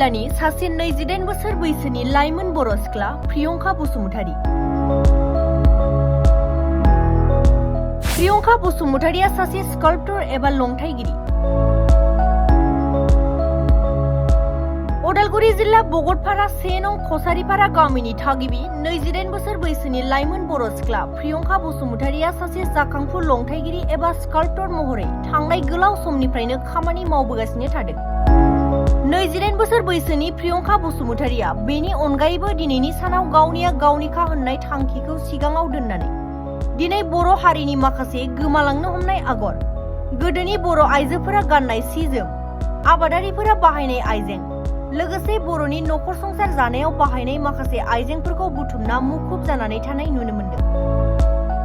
जिल्लानि सासे 28 बोसोर बैसोनि लाइमोन बर' सिख्ला प्रियंका बसुमतारी। प्रियंका बसुमतारीया सासे स्काल्पटर एबा लंथाइगिरि। उदालगुरि जिल्ला बगतपारा 1 नं कसारिपारा गामिनि थागिबि 28 बोसोर बैसोनि लाइमोन बर' सिख्ला प्रियंका बसुमतारीया सासे जाखांफु लंथाइगिरि एबा स्काल्पटर महरै थांनाय गोलाव समनिफ्रायनो खामानि मावबोगासिनो थादों। 28 बोसोर बैसोनि प्रियंका बसुमतारीया बेनि अनगायैबो दिनैनि सानाव गावनिया गावनिखा होननाय थांखिखौ सिगाङाव दोननानै दिनै बर' हारिनि माखासे गोमालांनो हमनाय आगर, गोदोनि बर' आइजोफोरा गाननाय सि-जोम, आबादारिफोरा बाहायनाय आइजें, लोगोसे बर'नि नखर संसार जानायाव बाहायनाय माखासे आइजेंफोरखौ बुथुमना मुखुब जानानै थानाय नुनो मोनदों।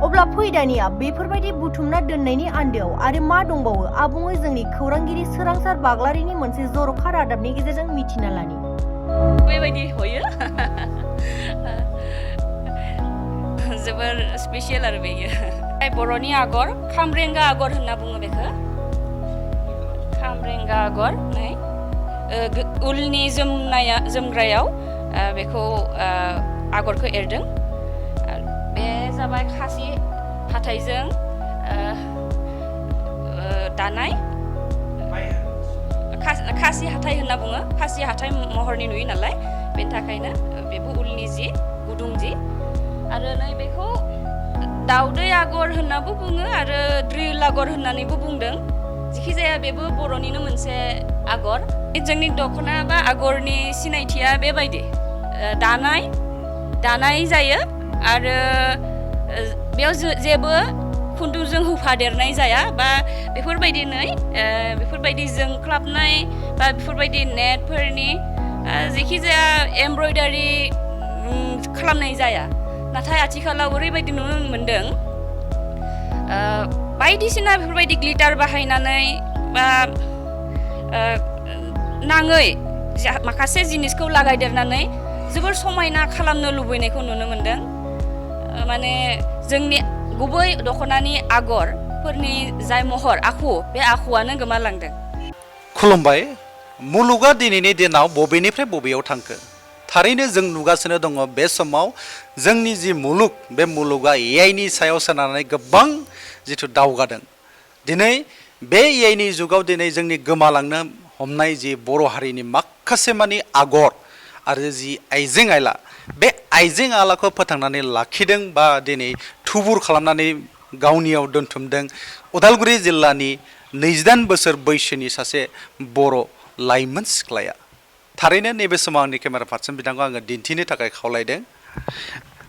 अब्ला फै दानिया बेफोरबायदि बुथुमना दोननायनि आन्दोआव आरो मा दंबावो आबुङै जोंनि खौरांगिरि सोरांसार बाग्लारिनि मोनसे जर'खा रादाबनि गेजेरजों मिथिना लानि। बेबायदि होयो जोबोर स्पेशल आरो बेयो बर'नि आगर खामरेंगा आगर होनना बुङो बेखौ। खामरेंगा आगर नै उलनि जोमग्रायाव बेखौ आगरखौ एरदों। बे जाबाय खासि हाथाइजों दानाय खासि हाथाइ होनना बुङो। खासि हाथाइ महरनि नुयो नालाय बेनि थाखायनो बेबो उलनि जि गुदुं जि। आरो नै बेखौ दाउदै आगर होननाबो बुङो आरो ड्रिल आगर होननानैबो बुंदों। जिखि जाया बेबो बर'निनो मोनसे आगर। जोंनि दख'ना बा आगरनि सिनायथिया बेबायदि दानाय जायो आरो बेयाव जेबो खुन्दुंजों होफादेरनाय जाया बा बेफोरबायदि जोंख्लाबनाय बा बेफोरबायदि नेटफोरनि जेखि जाया एमब्रयडारि खालामनाय जाया। नाथाय आथिखालाव ओरैबायदि नुनो मोनदों बायदिसिना बेफोरबायदि ग्लिटार बाहायनानै बा नाङै माखासे जिनिसखौ लागायदेरनानै जोबोर समायना खालामनो लुबैनायखौ नुनो मोनदों। माने जोंनि गुबै दख'नानि आगरफोरनि जाय महर आखु बे आखुआनो गोमालांदों। खुलुमबाय। मुलुगा दिनैनि दिनाव बबेनिफ्राय बबेयाव थांखो? थारैनो जों नुगासिनो दङ बे समाव जोंनि जि मुलुग बे मुलुगा एआइनि सायाव सोनारनानै गोबां जिथु दावगादों। दिनै बे एआइनि जुगाव दिनै जोंनि गोमालांनो हमनाय जि बर' हारिनि माखासे मानि आगर आरो जि आइजें आइला, बे आइजें आइलाखौ फोथांनानै लाखिदों बा दिनै थुबुर खालामनानै गावनियाव दोनथुमदों उदालगुरि जिल्लानि 28 बोसोर बैसोनि सासे बर' लाइमोन सिख्लाया। थारैनो नैबे समाव आंनि केमेरा पार्सन बिथांखौ आङो दिन्थिनो थाखाय खावलायदों।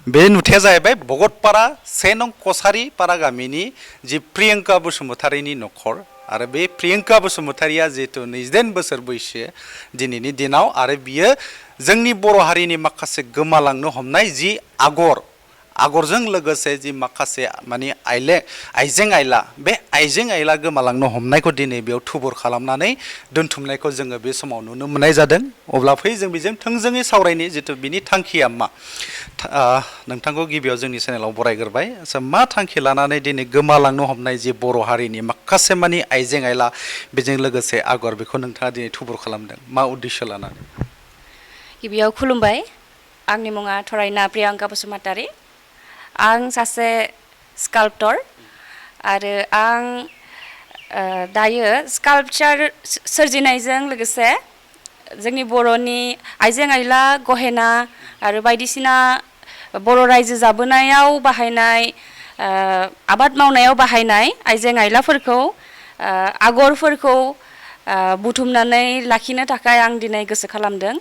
बे नुथाया जाहैबाय भकतपारा 1 नं कसारिपारा गामिनि जि प्रियंका बसुमतारीनि न'खर। आरो बे प्रियंका बसुमतारीया जिहेतु 28 बोसोर बैसो दिनैनि दिनाव, आरो बियो जोंनि बर' हारिनि माखासे गोमालांनो हमनाय जि आगरजों लोगोसे जि माखासे माने आइजें आइला, बे आइजें आइला गोमालांनो हमनायखौ दिनै बेयाव थुबुर खालामनानै दोनथुमनायखौ जोङो बे समाव नुनो मोननाय जादों। अब्ला फै जों बेजों थोंजोङै सावरायनि जितु बिनि थांखिया मा। नोंथांखौ गिबियाव जोंनि चेनेलाव बरायग्रोबाय। मा थांखि लानानै दिनै गोमालांनो हमनाय जि बर' हारिनि माखासे मानि आइजें आइला बेजों लोगोसे आगर, बेखौ नोंथाङा दिनै थुबुर खालामदों? मा उद्देश्य लानानै? गिबियाव खुलुमबाय। आंनि मुङा थरायना प्रियंका बसुमतारी। आं सासे स्काल्पटर आरो आं दायो स्काल्पचार सोरजिनायजों लोगोसे जोंनि बर'नि आइजें आइला, गहेना आरो बायदिसिना बर' रायजो जाबोनायाव बाहायनाय, आबाद मावनायाव बाहायनाय आइजें आइलाफोरखौ, आगरफोरखौ बुथुमनानै लाखिनो थाखाय आं दिनै गोसो खालामदों।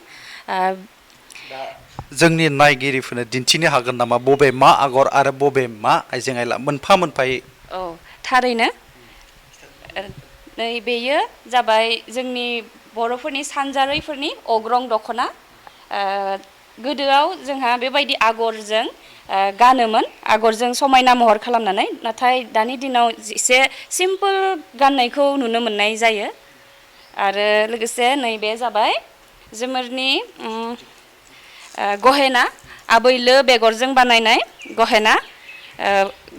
जोंनि नायगिरिफोरनो दिन्थिनो हागोन नामा बबे मा आगर आरो बबे मा आइजें आइला मोनफा मोनफायै? औ थारैनो नै बेयो जाबाय जोंनि बर'फोरनि सानजारिफोरनि अग्रं दख'ना। गोदोआव जोंहा बेबायदि आगरजों गानोमोन, आगरजों समायना महर खालामनानै। नाथाय दानि दिनाव एसे सिम्पोल गाननायखौ नुनो मोननाय जायो। आरो लोगोसे नैबे जाबाय जोमोरनि गहेना, आबैलो बेगरजों बानायनाय गहेना,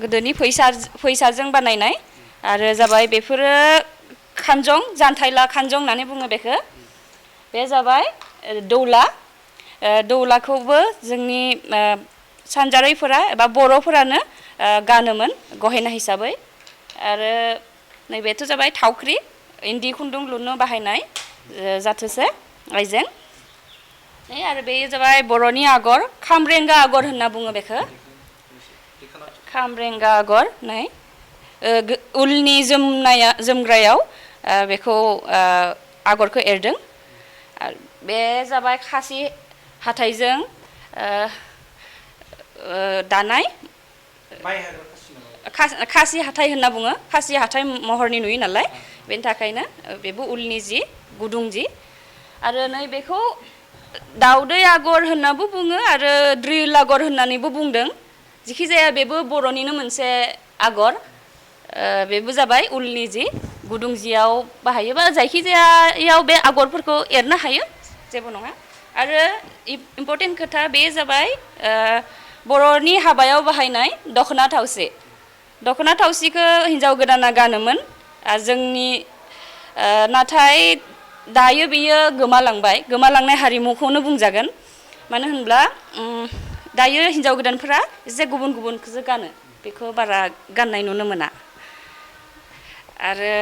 गोदोनि फैसाजों बानायनाय। आरो जाबाय बेफोरो खानजं, जानथायला खानजं होननानै बुङो बेखौ। बे जाबाय दौलाखौबो जोंनि सानजारिफोरा एबा बर'फोरानो गानोमोन गहेना हिसाबै आरो नैबेथ' जाबाय थावख्रि इन्दि खुन्दुं लुनो बाहायनाय जाथोसे आइजें आरो बे जाबाय बर'नि आगर खामब्रेंगा आगर होनना बुङो बेखौ खामब्रेंगा आगर नै उलनि जोमग्रायाव बेखौ आगरखौ एरदों आरो बे जाबाय खासि हाथाइजों दानाय खासि हाथाइ होनना बुङो खासि हाथाइ महरनि नुयो नालाय बेनि थाखायनो बेबो उलनि जि गुदुं जि आरो नै बेखौ दाउदै आगर होननाबो बुङो आरो द्रिल आगर होननानैबो बुंदों जिखि जाया बेबो बर'निनो मोनसे आगर बेबो जाबाय उलनि जि गुदुं जियाव बाहायो बा जायखिजायायाव बे आगरफोरखौ एरनो हायो जेबो नङा आरो इम्परटेन्ट खोथा बे जाबाय बर'नि हाबायाव बाहायनाय दख'ना थावसिखौ हिन्जाव गोदाना गानोमोन जोंनि नाथाय दायो बेयो गोमालांनाय हारिमुखौनो बुंजागोन मानो होनब्ला दायो हिन्जाव गोदानफोरा एसे गुबुनखौसो गानो बेखौ बारा गाननाय नुनो मोना आरो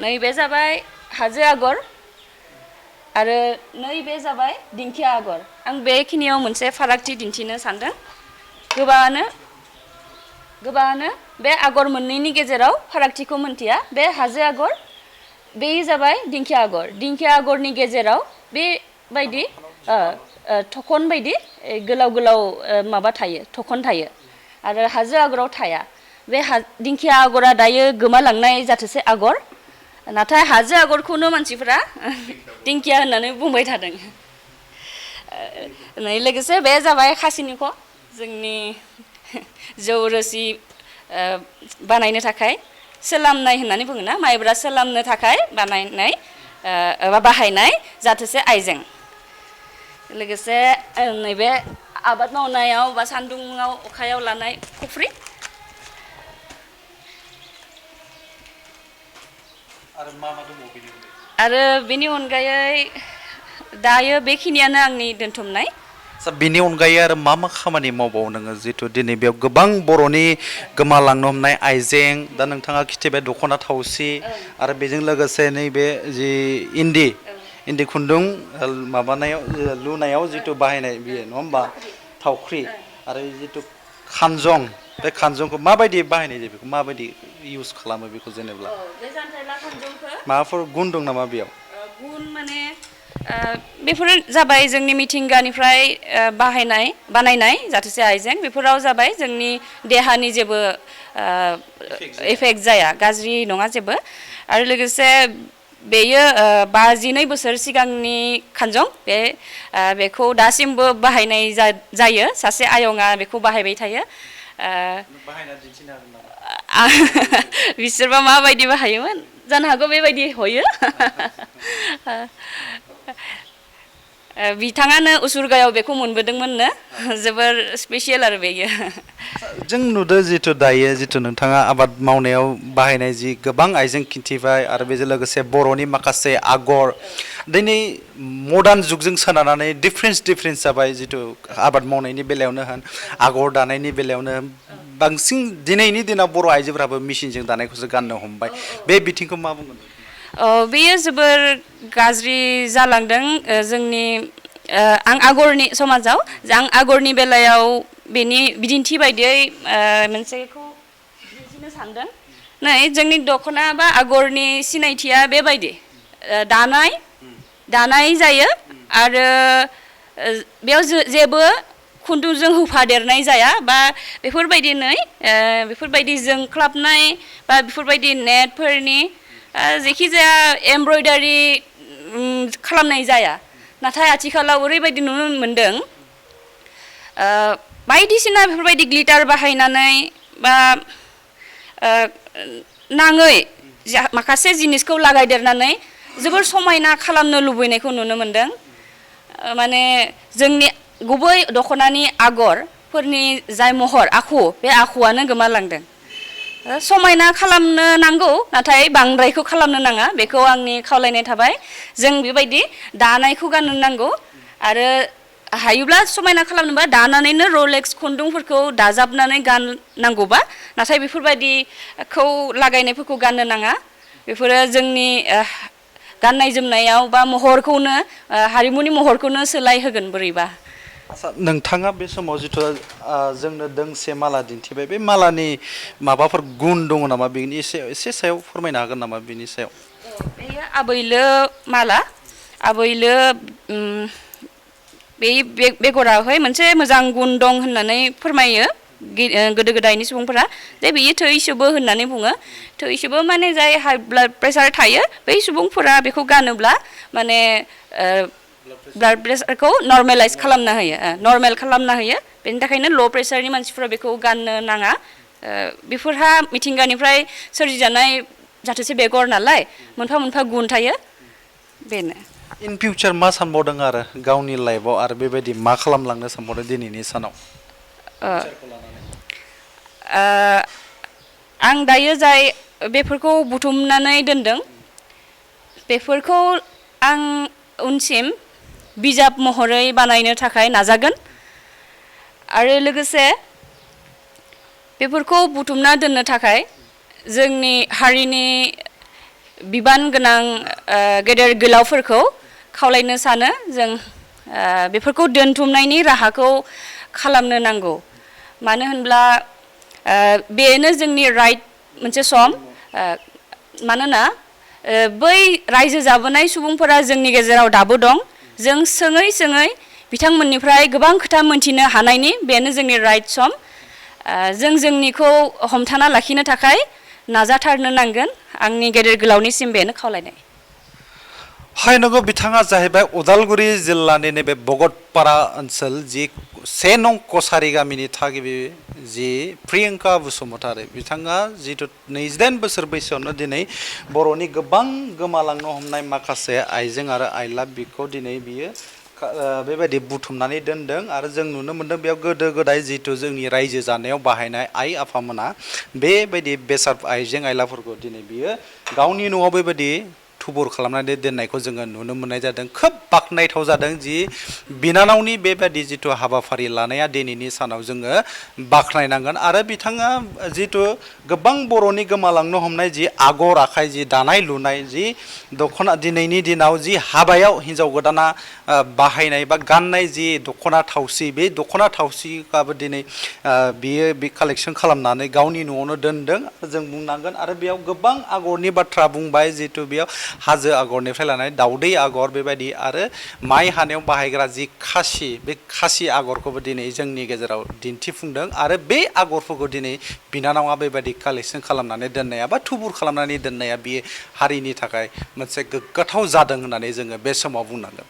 नैबे जाबाय हाजो आगर आरो नैबे जाबाय दिंखिया आगर आं बेखिनियाव मोनसे फारागथि दिन्थिनो सानदों गोबाङानो बे आगर मोननैनि गेजेराव फारागथिखौ मोनथिया बे हाजो आगर बे जाबाय दिंखिया आगरनि गेजेराव बेबायदि थखन बायदि गोलाव माबा थायो थखन थायो आरो हाजो आगराव थाया बे दिंखिया आगरा दायो गोमालांनाय जाथोसे आगर नाथाय हाजो आगरखौनो मानसिफोरा दिंखिया होननानै बुंबाय थादों नै लोगोसे बे जाबाय खासिनिख' जोंनि जौ रोसि बानायनो थाखाय सोलामनाय होननानै बुङोना माइब्रा सोलामनो थाखाय बानायनाय एबा बाहायनाय जाथोसे आइजें लोगोसे नैबे आबाद मावनायाव बा सान्दुङाव अखायाव लानाय खफ्रि आरो बेनि अनगायै दायो बेखिनियानो आंनि दोनथुमनाय बेनि अनगायै आरो मा खामानि मावबावो नोङो जिहेथु दिनै बेयाव गोबां बर'नि गोमालांनो हमनाय आइजें दा नोंथाङा खिथिबाय दख'ना थावसि आरो बेजों लोगोसे नैबे जि इन्दि खुन्दुं माबानायाव लुनायाव जिथु बाहायनाय बियो नङा होमबा थावख्रि आरो जिथु खानजं बे खानजंखौ माबायदि बाहायनाय जायो बेखौ माबायदि इउज खालामो बेखौ जेनेबा माबाफोर गुन दं नामा बेयाव गुन माने बेफोर जाबाय जोंनि मिथिंगानिफ्राय बानायनाय जाथोसे आइजें बेफोराव जाबाय जोंनि देहानि जेबो इफेक्ट जाया गाज्रि नङा जेबो आरो लोगोसे बेयो 52 बोसोर सिगांनि खानजं बेखौ दासिमबो बाहायनाय जायो सासे आयंआ बेखौ बाहायबाय थायो बिसोरबा माबायदि बाहायोमोन जानो हागौ बेबायदि हयो बिथाङानो उसुरगायाव बेखौ मोनबोदोंमोननो जोबोर स्पेसियेल आरो बेयो जों नुदों जिथु दायो जिथु नोंथाङा आबाद मावनायाव बाहायनाय जि गोबां आइजें खिन्थिबाय आरो बेजों लोगोसे बर'नि माखासे आगर दिनै मडार्न जुगजों सोनारनानै डिफारेन्स जाबाय जिथु आबाद मावनायनि बेलायावनो होन आगर दानायनि बेलायावनो बांसिन दिनैनि दिनाव बर' आइजोफ्राबो मेसिनजों दानायखौसो गाननो हमबाय बे बिथिंखौ मा बुंगोन बेयो जोबोर गाज्रि जालांदों जोंनि आं आगरनि बेलायाव बेनि बिदिन्थि बायदियै मोनसेखौ दिन्थिनो सानदों नै जोंनि दख'ना बा आगरनि सिनायथिया बेबायदि दानाय जायो आरो बेयाव जेबो खुन्दुंजों होफादेरनाय जाया बा बेफोरबायदि जोंख्लाबनाय बा बेफोरबायदि नेटफोरनि जेखिजाया एमब्रयडारि खालामनाय जाया नाथाय आथिखालाव ओरैबायदि नुनो मोनदों बायदिसिना बेफोरबायदि ग्लिटार बाहायनानै बा नाङै माखासे जिनिसखौ लागायदेरनानै जोबोर समायना खालामनो लुबैनायखौ नुनो मोनदों माने जोंनि गुबै दख'नानि आगरफोरनि जाय महर आखु बे आखुआनो गोमालांदों समायना खालामनो नांगौ नाथाय बांद्रायखौ खालामनो नाङा बेखौ आंनि खावलायनाय थाबाय जों बेबायदि दानायखौ गाननो नांगौ आरो हायोब्ला समायना खालामनोबा दानानैनो रलेक्स खुन्दुंफोरखौ दाजाबनानै गाननांगौबा नाथाय बेफोरबायदिखौ लागायनायफोरखौ गाननो नाङा बेफोरो जोंनि गाननाय जोमनायाव बा महरखौनो हारिमुनि महरखौनो सोलाय होगोन बोरैबा आच्छा नोंथाङा बे समाव जिथु जोंनो दोंसे माला दिन्थिबाय बे मालानि माबाफोर गुन दङ नामा बेनि एसे सायाव फोरमायनो हागोन नामा बेनि सायाव बेयो आबैलो माला आबैलो बे बेगरावहाय मोनसे मोजां गुन दं होननानै फोरमायो गोदो गोदायनि सुबुंफोरा जे बेयो थै सोबो होननानै बुङो थै सोबो माने जाय हाइ ब्लाड प्रेसार थायो बै सुबुंफोरा बेखौ गानोब्ला माने ब्लाड प्रेसारखौ नर्मेलाइज खालामनो होयो नर्मेल खालामनो होयो बेनि थाखायनो ल' प्रेसारनि मानसिफोरा बेखौ गाननो नाङा बेफोरहा मिथिंगानिफ्राय सोरजिजानाय जाथोसे बेगर नालाय मोनफा मोनफा गुन थायो बेनो इन फिउचार मा सानबावदों आरो गावनि लाइफआव आरो बेबायदि मा खालामलांनो सानबावदों दिनैनि सानाव आं दायो जाय बेफोरखौ बुथुमनानै दोनदों बेफोरखौ आं उनसिम बिजाब महरै बानायनो थाखाय नाजागोन आरो लोगोसे बेफोरखौ बुथुमना दोननो थाखाय जोंनि हारिनि बिबान गोनां गेदेर गोलावफोरखौ खावलायनो सानो जों बेफोरखौ दोनथुमनायनि राहाखौ खालामनो नांगौ मानो होनब्ला बेनो जोंनि राइट मोनसे सम मानोना बै रायजो जाबोनाय सुबुंफोरा जोंनि गेजेराव दाबो दं जों सोङै सोङै बिथांमोननिफ्राय गोबां खोथा मोनथिनो हानायनि बेनो जोंनि राइट सम जों जोंनिखौ हमथाना लाखिनो थाखाय नाजाथारनो नांगोन आंनि गेदेर गोलावनिसिम बेनो खावलायनाय हाय नंगौ बिथाङा जाहैबाय उदालगुरि जिल्लानि नैबे भकतपारा ओनसोल जि 1 नं कसारि गामिनि थागिबि जि प्रियंका बसुमतारी बिथाङा जिथु 28 बोसोर बैसोआवनो दिनै बर'नि गोबां गोमालांनो हमनाय माखासे आइजें आरो आइला बिखौ दिनै बियो बेबायदि बुथुमनानै दोनदों आरो जों नुनो मोनदों बेयाव गोदो गोदाय जिथु जोंनि रायजो जानायाव बाहायनाय आइ आफामोना बेबायदि बेसाद आइजें आइलाफोरखौ दिनै बियो गावनि न'आव बेबायदि थुबुर खालामनानै दोननायखौ जोङो नुनो मोननाय जादों खोब बाख्नायथाव जादों जि बिनानावनि बेबायदि जिथु हाबाफारि लानाया दिनैनि सानाव जोङो बाख्नायनांगोन आरो बिथाङा जिथु गोबां बर'नि गोमालांनो हमनाय जि आगर आखाइ जि दानाय लुनाय जि दख'ना दिनैनि दिनाव जि हाबायाव हिन्जाव गोदाना बाहायनाय बा गाननाय जि दख'ना थावसि बे दख'ना थावसिआबो दिनै बियो बे कालेक्सन खालामनानै गावनि न'आवनो दोनदों जों बुंनांगोन आरो बेयाव गोबां आगरनि बाथ्रा बुंबाय जिथु बेयाव हाजो आगरनिफ्राय लानानै दाउदै आगर बेबायदि आरो माइ हानायाव बाहायग्रा जि खासि बे खासि आगरखौबो दिनै जोंनि गेजेराव दिन्थिफुंदों आरो बे आगरफोरखौ दिनै बिनानावा बेबायदि कालेक्सन खालामनानै दोननाया बा थुबुर खालामनानै दोननाया बियो हारिनि थाखाय मोनसे गोग्गाथाव जादों होननानै जोङो बे समाव बुंनांगोन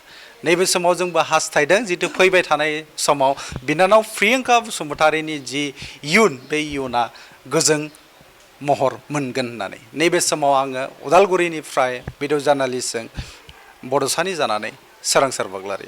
नैबे समाव जोंबो हास्थायदों जिथु फैबाय थानाय समाव बिनानाव प्रियंका बसुमतारीनि जि इयुन बे इयुना गोजों महर मोनगोन होननानै नैबे समाव आङो उदालगुरिनिफ्राय भिडिअ जार्नालिस्टजों बड'सानि जानानै सोरांसार बाग्लारि